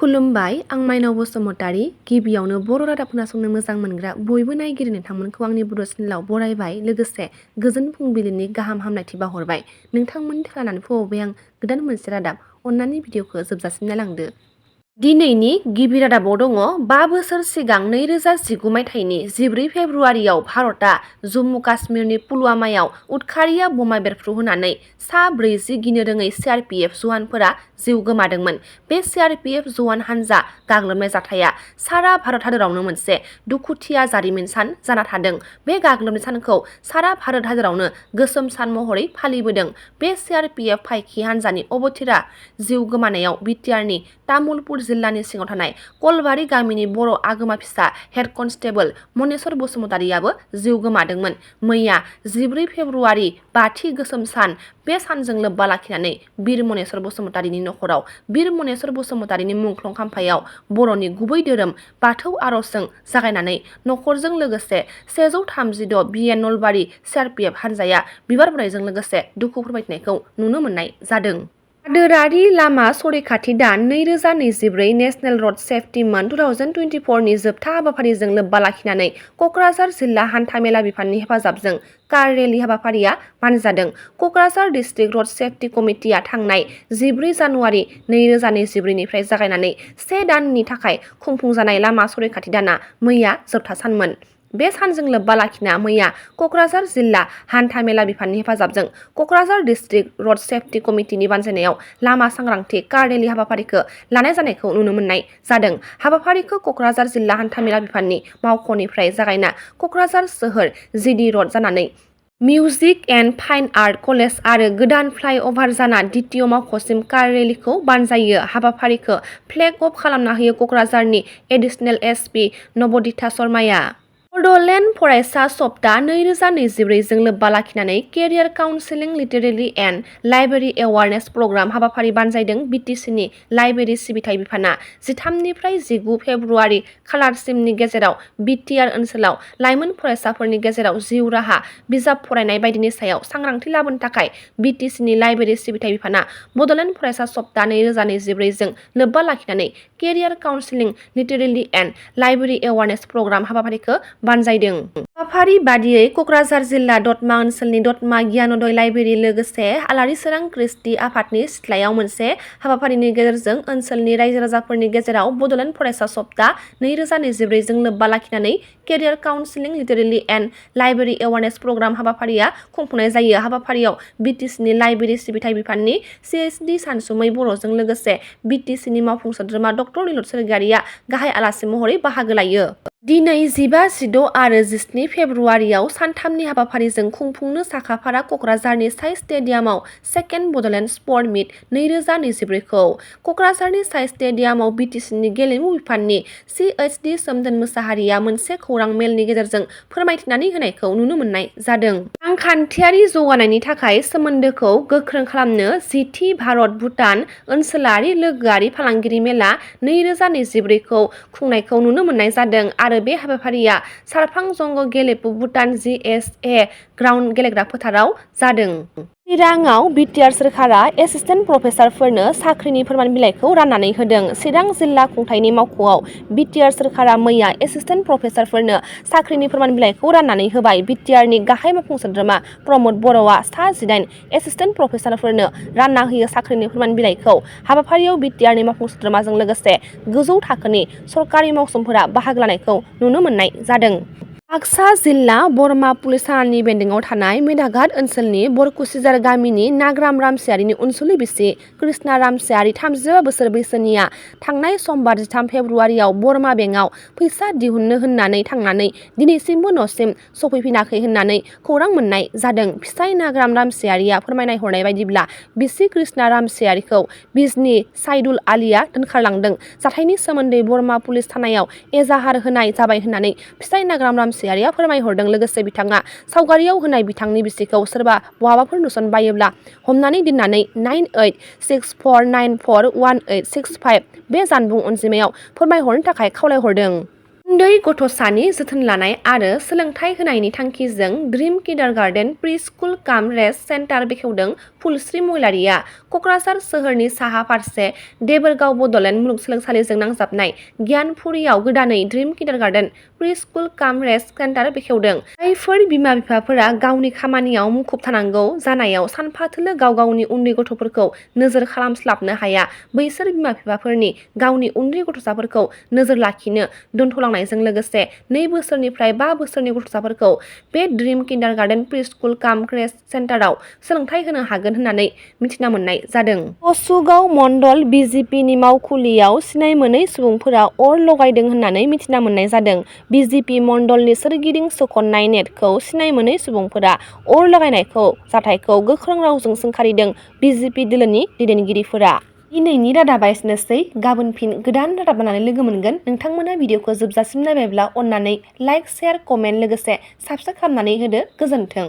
खुलुमबाय आं माइनाव बसुमतारी गिबियावनो बर' रादाब खोनासंनो मोजां मोनग्रा बयबो नायगिरि नोंथांमोनखौ आंनि बड' चेनेलाव बरायबाय लोगोसे गोजोन फुंबिलिनि गाहाम हामलायथि बावहरबाय नोंथांमोननि थाखाय लानानै फैबाय आं गोदान मोनसे रादाब अन्नानै भिडिअखौ जोबजासिम नायलांदो। दिनैनि गिबि रादाबाव दङ 5 बोसोर सिगां 2019 मायथाइनि 14 फेब्रुवारियाव भारतआ जम्मु काश्मीरनि पुलवामायाव उदखारिया बमा बेरफ्रु होनानै सा 40 गिनो रोङै CRPF जवानफोरा जिउ गोमादोंमोन। बे CRPF जवान हान्जा गाग्लोबनाय जाथाया सारा भारत हादरावनो मोनसे दुखुथिया जारिमिन सान जाना थादों। बे गाग्लोबनाय सानखौ सारा भारत हादरावनो गोसोम सान महरै फालिबोदों। बे CRPF फायखि हान्जानि अबथिरा जिउ गोमानायाव बिटिआरनि तामुलपुर जिल्लानि सिङाव थानाय कलबारि गामिनि बर' आगोमा फिसा हेड कनस्टेबल मनेस्वर बसुमतारीयाबो जिउ गोमादोंमोन। मैया 14 फेब्रुवारि बाथि गोसोम सान। बे सानजों लोब्बा लाखिनानै बीर मनेस्वर बसुमतारीनि नखराव बीर मनेस्वर बसुमतारीनि मुंख्लं खाम्फायाव बर'नि गुबै धोरोम बाथौ आर'जजों जागायनानै नखरजों लोगोसे 136 BN नलबारि CRPF हान्जाया बिबार बावनायजों लोगोसे दुखु फोरमायथिनायखौ नुनो मोननाय जादों। हादोरारि लामा संरैखाथि दान 2024 नेशनेल रड सेफ्टि मान्थ 2024 नि जोबथा हाबाफारिजों लोब्बा लाखिनानै कक्राझार जिल्ला हान्थामेला बिफाननि हेफाजाबजों कार रेली हाबाफारिया बानजादों। कक्राझार डिस्ट्रिक्ट रड सेफ्टि कमिटिया थांनाय 14 जानुवारि 2024 निफ्राय जागायनानै 1 दाननि थाखाय खुंफुंजानाय लामा संरैखाथि दाना मैया जोबथा सानमोन। बे सानजों लोब्बा लाखिना मैया कक्राझार जिल्ला हान्थामेला बिफाननि हेफाजाबजों कक्राझार डिस्ट्रिक्ट रड सेफ्टि कमिटिनि बानजायनायाव लामा सांग्रांथि कार रेली हाबाफारिखौ लानाय जानायखौ नुनो मोननाय जादों। हाबाफारिखौ कक्राझार जिल्ला हान्थामेला बिफाननि मावख'निफ्राय जागायना कक्राझार सोहोर GD रड जानानै music and fine art college आरो गोदान फ्लाइअभार जाना द्वितीय मावख'सिम कार रेलीखौ बानजायो। हाबाफारिखौ फ्लेग अफ खालामना होयो कक्राझारनि एडिसनेल SP नबदिता शर्माया। बड'लेण्ड फरायसा सप्ता 2024 जों लोब्बा लाखिनानै career counselling literary and library awareness programme हाबाफारि बानजायदों बिटिसिनि लाइब्रेरि सिबिथाय बिफाना। 13 निफ्राय 19 फेब्रुवारि खालारसिमनि गेजेराव बिटिआर ओनसोलाव लाइमोन फरायसाफोरनि गेजेराव जिउ राहा, बिजाब फरायनाय बायदिनि सायाव सांग्रांथि लाबोनो थाखाय बिटिसिनि लाइब्रेरि सिबिथाय बिफाना बड'लेण्ड फरायसा सप्ता 2024 जों लोब्बा लाखिनानै career counselling literary and library awareness programme हाबाफारिखौ बानजायदों। हाबाफारि बादियै कक्राझार जिल्ला दतमा ओनसोलनि दतमा गियानोदय लाइब्रेरि लोगोसे आलारि सोरां कृष्टि आफादनि सिथ्लायाव मोनसे हाबाफारिनि गेजेरजों ओनसोलनि रायजो राजाफोरनि गेजेराव बड'लेण्ड फरायसा सप्ता 2024 जों लोब्बा लाखिनानै career counselling literary and library awareness programme हाबाफारिया खुंफुंनाय जायो। हाबाफारियाव बिटिसिनि लाइब्रेरि सिबिथाय बिफाननि CHD सानसुमै बर'जों लोगोसे बिटिसिनि मावफुं सोद्रोमा डक्टर नीलद स्वर्गियारिया गाहाय आलासि महरै बाहागो लायो। दिनै 15, 16 आरो 17 फेब्रुवारियाव सानथामनि हाबाफारिजों खुंफुंनो साखाफारा कक्राझारनि साइ स्टेडियामाव सेकेन्ड बड'लेण्ड स्पर्ट मिट 2024 खौ कक्राझारनि साइ स्टेडियामाव बिटिसिनि गेलेमु बिफाननि CHD सोमदोन मोसाहारिया मोनसे खौरां मेलनि गेजेरजों फोरमायथिनानै होनायखौ नुनो मोननाय जादों। रांखान्थियारि जौगानायनि थाखाय सोमोन्दोखौ गोख्रों खालामनो 10थि भारत भुटान ओनसोलारि लोगोआरि फालांगिरि मेला 2024 खौ खुंनायखौ नुनो मोननाय जादों आरो बे हाबाफारिया सारफांजंग गेलेफु भुटान GSA ग्राउन्ड गेलेग्रा फोथाराव जादों। चिराङाव बिटिआर सोरखारा एसिस्टेन्ट प्रफेसारफोरनो साख्रिनि फोरमान बिलाइखौ राननानै होदों। चिरां जिल्ला खुंथायनि मावख'आव बिटिआर सोरखारा मैया एसिस्टेन्ट प्रफेसारफोरनो साख्रिनि फोरमान बिलाइखौ राननानै होबाय। बिटिआरनि गाहाय मावफुं सोद्रोमा प्रमद बर'आ सा 18 एसिस्टेन्ट प्रफेसारफोरनो रानना होयो साख्रिनि फोरमान बिलाइखौ। हाबाफारियाव बिटिआरनि मावफुं सोद्रोमाजों लोगोसे गोजौ थाखोनि सरकारि मावसोमफोरा बाहागो लानायखौ नुनो मोननाय जादों। बाक्सा जिल्ला बरमा पुलिस थानानि बेन्दोङाव थानाय मेदाघाट ओनसोलनि बरकुसिजार गामिनि नाग्राम रामसियारिनि अनसुलि बिसि कृष्णा रामसियारि 37 बोसोर बैसोनिया थांनाय समबार 13 फेब्रुवारियाव बरमा बेंकआव फैसा दिहुननो होननानै थांनानै दिनैसिमबो न'सिम सफैफिनाखै होननानै खौरां मोननाय जादों। फिसाइ नाग्राम रामसियारिया फोरमायना हरनाय बायदिब्ला बिसि कृष्णा रामसियारिखौ बिजनी साइदुल आलीया दोनखारलांदों। जाथायनि सोमोन्दै बरमा पुलिस थानायाव एजाहार होनाय जाबाय होननानै फिसाइ नाग्राम रामसियारिया फोरमायहरदों। लोगोसे बिथाङा सावगारियाव होनाय बिथांनि बिसिखौ सोरबा बहाबाफोर नुसनबायोब्ला हमनानै दोननानै 9864941865 बे जानबुं अनजिमायाव फोरमायहरनो थाखाय खावलायहरदों। उन्दै गथ'सानि जोथोन लानाय आरो सोलोंथाइ होनायनि थांखिजों ड्रिम किन्डारगार्टेन प्रि स्कुल काम रेस्ट सेन्टार बेखेवदों फुलस्रि महिलारिया। क'क्राझार सोहोरनि साहा फारसे देबोरगाव बड'लेण्ड मुलुगसोलोंसालिजों नांजाबनाय गियानपुरियाव गोदानै ड्रिम किन्डारगार्टेन प्रि स्कुल काम रेस्ट सेन्टार बेखेवदों। जायफोर बिमा बिफाफोरा गावनि खामानियाव मुखुब थानांगौ जानायाव सानफाथोलो गाव गावनि उन्दै गथ'फोरखौ नोजोर खालामस्लाबनो हाया, बैसोर बिमा बिफाफोरनि गावनि उन्दै गथ'साफोरखौ नोजोर लाखिनो दोनथ'लांनायजों लोगोसे 2 बोसोरनिफ्राय 5 बोसोरनि गथ'साफोरखौ बे ड्रिम किन्डारगार्टेन प्रि स्कुल काम रेस्ट सेन्टाराव सोलोंथाइ होनो हागोन होननानै मिथिना मोननाय जादों। कसुगाव मण्डल BJPनि मावखुलियाव सिनाय मोनै सुबुंफोरा अर लगायदों होननानै मिथिना मोननाय जादों। BJP मण्डलनि सोरगिदिं सोखननाय नेटखौ सिनाय मोनै सुबुंफोरा अर लगायनायखौ जाथायखौ गोख्रों रावजों सोंखारिदों BJP दोलोनि दैदेनगिरिफोरा। दिनैनि रादाबा एसेनोसै। गाबोन फिन गोदान रादाब लानानै लोगो मोनगोन। नोंथांमोना भिडिअखौ जोबजासिम नायबायब्ला अन्नानै लाइक, शेयार, कमेन्ट लोगोसे साबस्क्राइब खालामनानै होदो। गोजोन्थों।